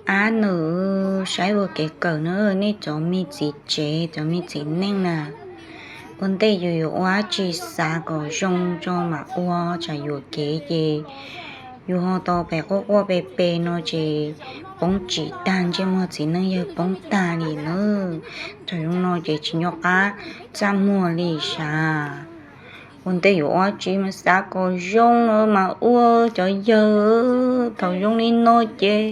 Ab nws, saib ua kev kawm na, nej cov me txiv tsev cov me txiv neej na, ua ntej yus yuav ua dab tsi xav kom zoo tso mam ua, tsam yuam kev ces yus ho tau pem quaj quaj pe pe no ces poob tsim tag, ntsej muag txiv neej yawg poob tag li na. Thaum zoo no ces tsis nco qab txaj muag li sav. Ua ntej yuav ua dab tsi mas xav kom zoo no mas ua cov yawg. Thaum zoo li no ces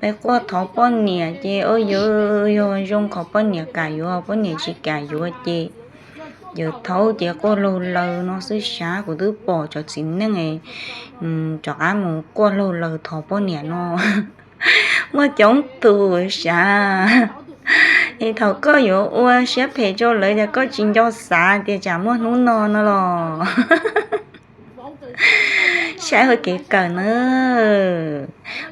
peb quaj thov poj niam ces ua yawg, yog zoo qhov poj niam kam yuav, poj niam tsis kam yuav ces yawg thaub ces quaj laug laws no xwb sav. Kuv twb pom cov txiv neej rov qab mus quaj laug laws thov poj niam no muaj coob tus sav. Es thaum koj yuav ua siab phem rau lawv ces koj tsis nco xav tias tsam muaj hnub no no los. Saib ua kev kawm na,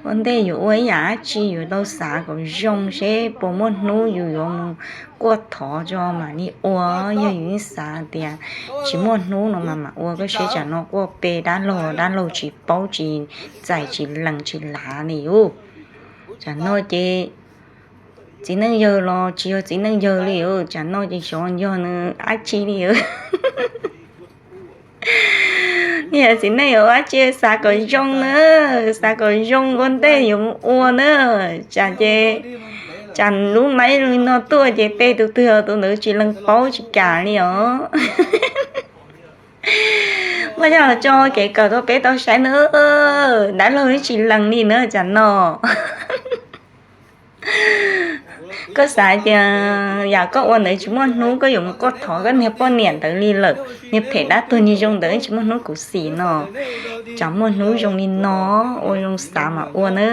ua ntej yuav ua ib yam dab tsi yuav tau xav kom zoo seb puas muaj hnub yus yuav mus quaj thov tso mam li ua. Yog yus yeej xav tias tsis muaj hnub no mas mam ua, koj saib tsam no quaj pe dab laug, dab laug tsis paub tsis txais tsis lees tsis lav li ub. Tsam no ces txiv neej yawg los tsis yog txiv neej yawg li, tsam no ces xyov yog nws dab tsi li. Yog txiv neej yuav ua dab tsi xav kom zoo na, xav kom zoo ua ntej yuav mus ua na. Tsam ces tsam lub maib li no tuaj ces pe tus twg tus ntawd tsis lees paub tsis kam li os. Muaj coj los tso kev kawm rau peb tau saib na, dab laug tsis lees li na tsam no. Koj xav tias yam koj ua ntawd tsis muaj hnub koj yuav mus quaj thov koj niag poj niam ntawd li lawm, niag phem dab tuag niag zoo ntawd tsis muaj hnub khuv xim no. Tsam muaj hnub zoo li no, ua zoo xav mas ua na.